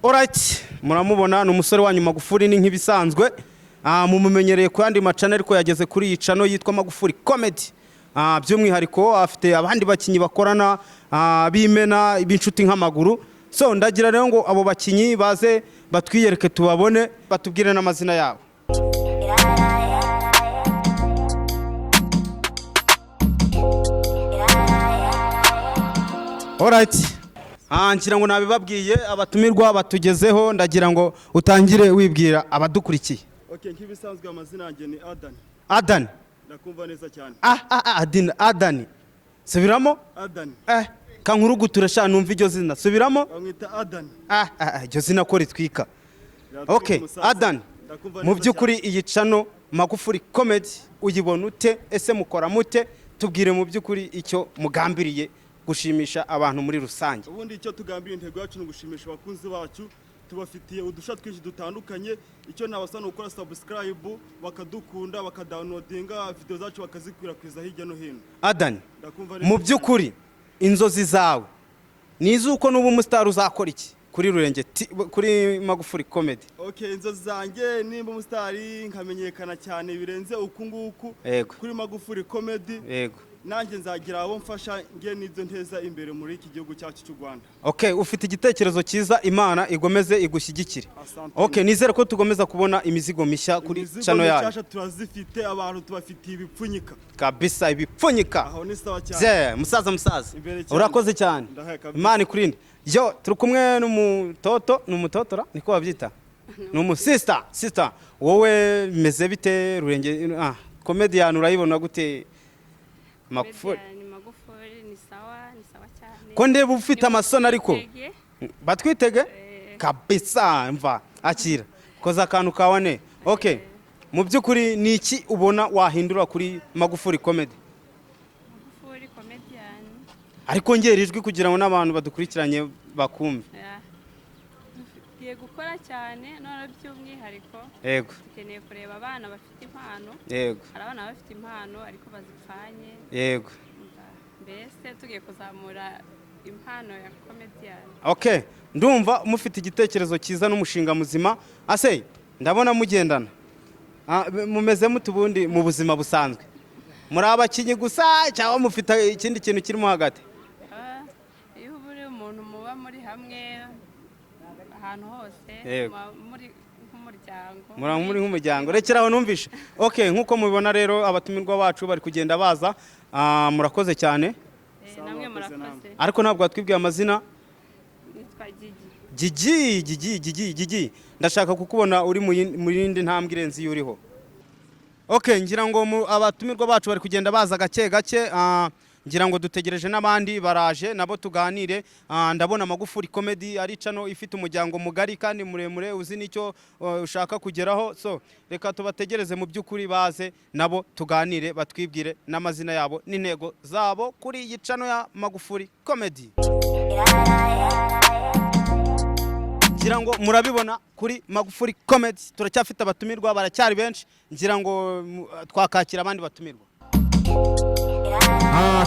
Alright, muramubona ni umusore wanyu Magufuli, ni nk'ibisanzwe. Mumumenyereye ku yandi macana, ariko yageze kuri iyi channel yitwa Magufuli Comedy. By'umwihariko afite abandi bakinnyi bakorana b'imena, b'inshuti nk'amaguru. So ndagira rero ngo abo bakinnyi baze batwiyereke, tubabone, batubwire n'amazina yabo. Alright. Ngira ngo nabibabwiye, abatumirwa batugezeho. Ndagira ngo utangire wibwira abadukurikiye. Okay, nk'ibisanzwe amazina yanjye ni Adani. Adani. Ndakumva neza cyane. Adini, Adani. Subiramo. Adani. Kankurugutura sha, numva iryo zina. Subiramo. Bamwita Adani. Iryo zina ko ritwika. Riratwika Okay, umusaza. Adani. Ndakumva Mu neza by'ukuri cyane. iyi channel Magufuli Comedy uyibona ute? Ese mukora mute? Tubwire mu by'ukuri icyo mugambiriye gushimisha abantu muri rusange. Ubundi icyo tugambiriye, intego yacu ni ugushimisha abakunzi bacu. Tubafitiye udusha twinshi dutandukanye. Icyo nabasaba ni ugukora subscribe, bakadukunda, bakadownloadinga video zacu, bakazikwirakwiza hirya no hino. Adani, Ndakumva neza mu cyane. by'ukuri inzozi zawe ni iz'uko nuba umusitari uzakora iki kuri Rurenge kuri Magufuli Comedy? Okay, inzozi zanjye, nimba umusitari nkamenyekana cyane birenze uku nguku kuri Magufuli Comedy, nanjye nzagira abo mfasha, nge n'ibyo nteza imbere muri iki gihugu cyacu cy'u Rwanda. Okay, ufite igitekerezo cyiza, Imana igomeze igushyigikire. Asante. Okay, nizere ko tugomeza kubona imizigo mishya kuri Imizigo channel yanyu. mishasha turazifite, abantu tubafitiye ibipfunyika. Kabisa, ibipfunyika. Aho ni sawa cyane. Ze musaza, musaza. Imbere cyane. Urakoze cyane. Ndahaye kabisa. Imana ikurinde. Yo, turi kumwe n'umutoto, ni umutotora niko babyita, ni umusista. Sister, wowe bimeze bite? Rurenge comedian urayibona gute, Magufuli? Ni Magufuli, ni sawa, ni sawa cyane. Ko ndeba ufite Ni amasoni ariko. Batwitege. Batwitege. Eh. Kabisa, mva akira koza akantu kawe ne. Okay, mu by'ukuri ni iki ubona wahindura kuri Magufuli Comedy? Magufuli Comedian. Ariko ngera ijwi kugira ngo n'abantu badukurikiranye bakumve. Yeah. Tugiye gukora cyane, none by'umwihariko dukeneye kureba abana bafite impano. Hari abana bafite impano ariko bazipfanye. Mbese tugiye kuzamura impano ya comedian. Okay, ndumva mufite igitekerezo cyiza n'umushinga muzima. Ase ndabona mugendana. Mumeze mute ubundi mu buzima busanzwe? Muri abakinnyi gusa cyangwa mufite ikindi kintu kirimo hagati? Iyo uba uri umuntu muba muri hamwe ahantu hose, muba muri nk'umuryango. Muri nk'umuryango. Rekera aho numvishe. Okay, nk'uko mubibona rero, abatumirwa bacu bari kugenda baza. Murakoze cyane. Namwe Murakoze. Murakoze. Ariko ntabwo watwibwiye amazina. Nitwa Gigi. Gigi, Gigi, Gigi, Gigi, ndashaka kukubona uri mu yindi ntambwe irenze iyo uriho. Okay, ngira ngo abatumirwa bacu bari kugenda baza gake gake. Ngira ngo dutegereje n'abandi baraje nabo tuganire. Ndabona Magufuli Comedy ari channel ifite umuryango mugari kandi muremure, uzi n'icyo ushaka kugeraho. So reka tubategereze mu by'ukuri baze nabo tuganire, batwibwire n'amazina yabo n'intego zabo kuri iyi channel ya Magufuli Comedy. Ngira ngo murabibona, kuri Magufuli Comedy turacyafite abatumirwa, baracyari benshi. Ngira ngo twakakira abandi batumirwa.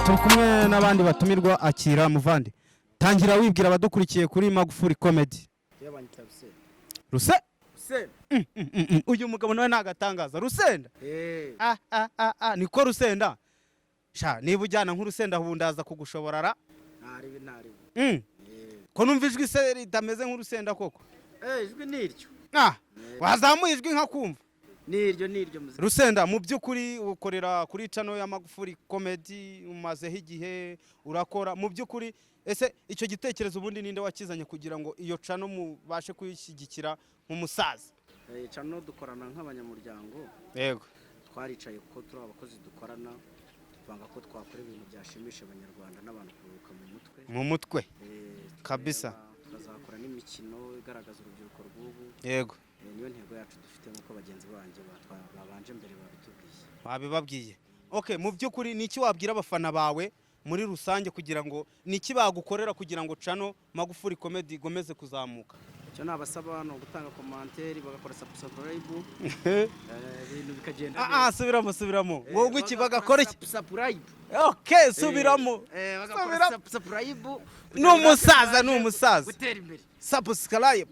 Turi kumwe n'abandi batumirwa. Akira muvandi, tangira wibwira abadukurikiye kuri Magufuli Comedy. Banyita Rusenda. Ruse Rusenda. Uyu mugabo nawe nagatangaza, Rusenda. Niko Rusenda sha, niba ujyana nk'urusenda ubu ndaza kugushobora ra. Ntaribi, ntaribi. Ko numva ijwi se ritameze nk'urusenda koko? Ijwi ni iryo. Wazamuye ijwi nkakumva. Ni iryo, ni iryo muzika. Rusenda, mu by'ukuri ukorera kuri channel ya Magufuli Comedy, umazeho igihe urakora. Mu by'ukuri ese icyo gitekerezo ubundi ninde wakizanye kugira ngo iyo channel mubashe kuyishyigikira nk'umusaza? Channel dukorana nk'abanyamuryango. Twaricaye kuko turi abakozi dukorana, tupanga ko twakora ibintu byashimisha Abanyarwanda n'abantu kuruhuka mu mutwe. Mu mutwe. Kabisa. Tureba, tukazakora n'imikino igaragaza urubyiruko rw'ubu. Niyo ntego yacu dufite, nk'uko bagenzi banjye babanje mbere babitubwiye. Babibabwiye. Okay, mu by'ukuri ni iki wabwira abafana bawe muri rusange, kugira ngo ni iki bagukorera kugira ngo channel Magufuli Comedy igomeze kuzamuka? Icyo Icyo nabasaba ni ugutanga commentaire, bagakora subscribe, ibintu bikagenda. Ah, subiramo, subiramo. Wowe iki, bagakora iki? Subscribe. Okay, subiramo. Bagakora Subiramo. subscribe. Ni umusaza, ni umusaza. Gutera imbere. Subscribe.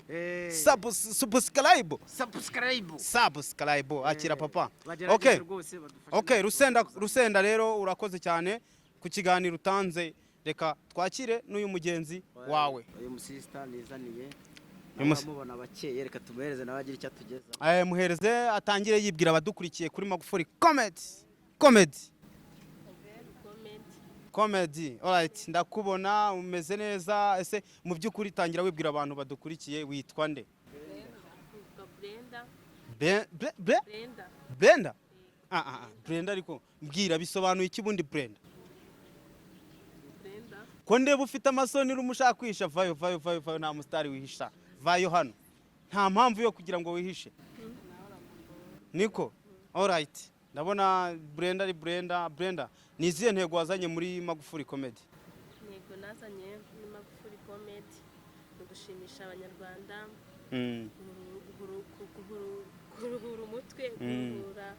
Subscribe. Subscribe. Subscribe, akira papa. Bagerageze rwose badufashe. Okay, Rusenda, Rusenda, rero urakoze cyane ku kiganiro utanze. Reka twakire n'uyu mugenzi wawe. Uyu musista nizaniye, Uyu uramubona bakeye, reka tumuhereze nawe agire icyo atugeza. Muhereze atangire yibwira abadukurikiye kuri Magufuli Comedy. Comedy. Comedy. Alright, ndakubona umeze neza. Ese mu by'ukuri tangira wibwira abantu badukurikiye, witwa nde? Nitwa Brenda. Be, Brenda. Brenda? Ah ah ah, Brenda, ariko mbwira, bisobanuye iki bundi Brenda? Brenda. Ko ndeba ufite amasoni, urimo ushaka kwihisha, vayo, vayo, vayo, vayo, nta musitari wihisha. Vayo hano. Nta mpamvu yo kugira ngo wihishe. Niko. Alright. Ndabona Brenda ari Brenda. Brenda, ni izihe ntego wazanye muri Magufuli Comedy? Intego nazanye muri Magufuli Comedy ni ugushimisha Abanyarwanda, kuruhura umutwe, kuruhura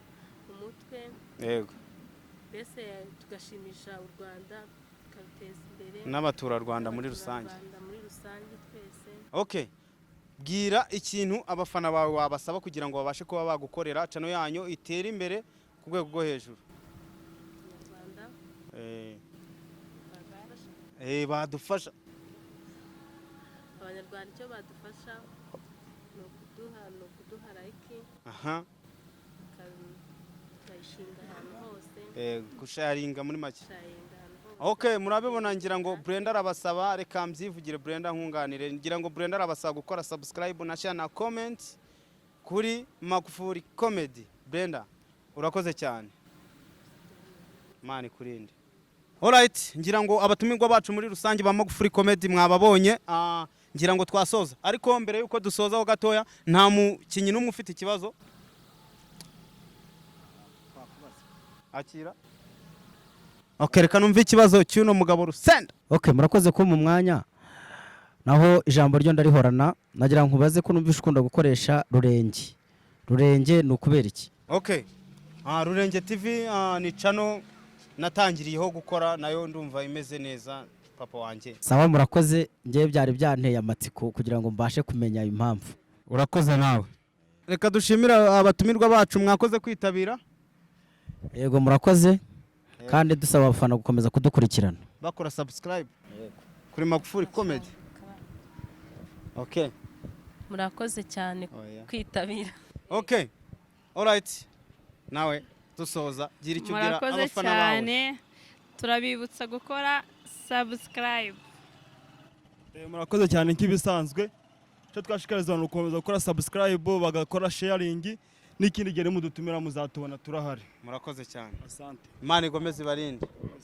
umutwe. Mbese tugashimisha u Rwanda, tukaruteza imbere. N'abaturarwanda muri rusange. Abaturarwanda muri rusange twese. Okay. Bwira ikintu abafana bawe wabasaba kugira ngo babashe kuba bagukorera channel yanyu itere imbere ku rwego rwo hejuru. Abanyarwanda badufasha. Badufasha. Abanyarwanda icyo badufasha ni ukuduha like, tukayishinga ahantu hose. Gusharinga muri make. Sharinga ahantu hose. Okay, murabibona, ngira ngo Brenda arabasaba, reka mbyivugire Brenda nkunganire. Ngira ngo Brenda arabasaba gukora subscribe na share na comment kuri Magufuli Comedy. Brenda, urakoze cyane. Imana ikurinde. Alright, ngira ngo abatumirwa bacu muri rusange ba Magufuli Comedy mwababonye. Ngira ngo twasoza. Ariko mbere yuko dusozaho gatoya, nta mukinyi n'umwe ufite ikibazo? Akira. Okay, reka numve ikibazo cy'uno mugabo Rusenda. Okay, murakoze ko mu mwanya naho ijambo ryo ndarihorana. Nagira ngo nkubaze ko numvishe ukunda gukoresha Rurenge. Rurenge ni ukubera iki? Okay. Rurenge TV ni channel natangiriyeho gukora, nayo ndumva imeze neza, papa wanjye. Sawa, murakoze. Ngewe byari byanteye amatsiko kugira ngo mbashe kumenya impamvu. Urakoze nawe. Reka dushimire abatumirwa bacu, mwakoze kwitabira. Yego, murakoze, kandi dusaba abafana gukomeza kudukurikirana. Bakora subscribe kuri Magufuli Comedy. Okay. Murakoze cyane Oh, yeah. kwitabira. Okay. Alright. Nawe dusoza, gira icyo ubwira Murakoze abafana bawe. cyane, turabibutsa gukora subscribe. Murakoze cyane. Nk'ibisanzwe, icyo twashishikariza abantu gukomeza gukora subscribe, bagakora sharing, n'ikindi gihe mudutumira muzatubona, turahari. Murakoze cyane. Asante. Imana ikomeze ibarinde.